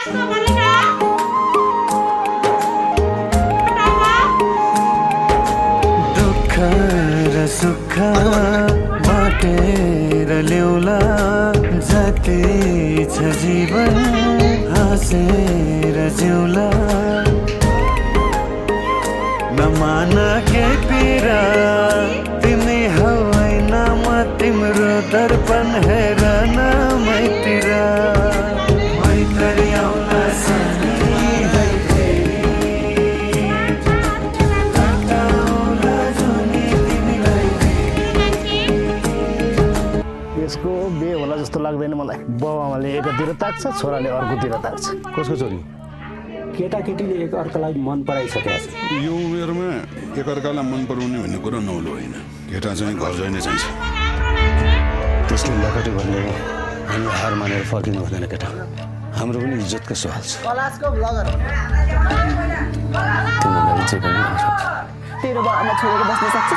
दुःख र सुख बाटेर ल्याउला जति छ जीवन हाँसेर जिउला नमान के पिरा तिमी होइन म तिम्रो दर्पण हेर न मैतिर मैत्री आउला सनी है यसको बिहे होला जस्तो लाग्दैन मलाई। बाबुआमाले एकातिर ताक्छ, छोराले अर्कोतिर ताक्छ। कसको छोरी? केटाकेटीले एकअर्कालाई मन पराइसकेका छ। यो उमेरमा एकअर्कालाई मन पराउने भन्ने कुरो नौलो होइन। केटा चाहिँ घर जाइ नै चाहिन्छ। त्यसले लकटे भन्ने हामी हार मानेर फर्किनु हुँदैन केटा। हाम्रो पनि इज्जतको सवाल छ। तिमीलाई जे पनि गर्न सक्छ। तेरो बाबामा छोडेर बस्न सक्छ?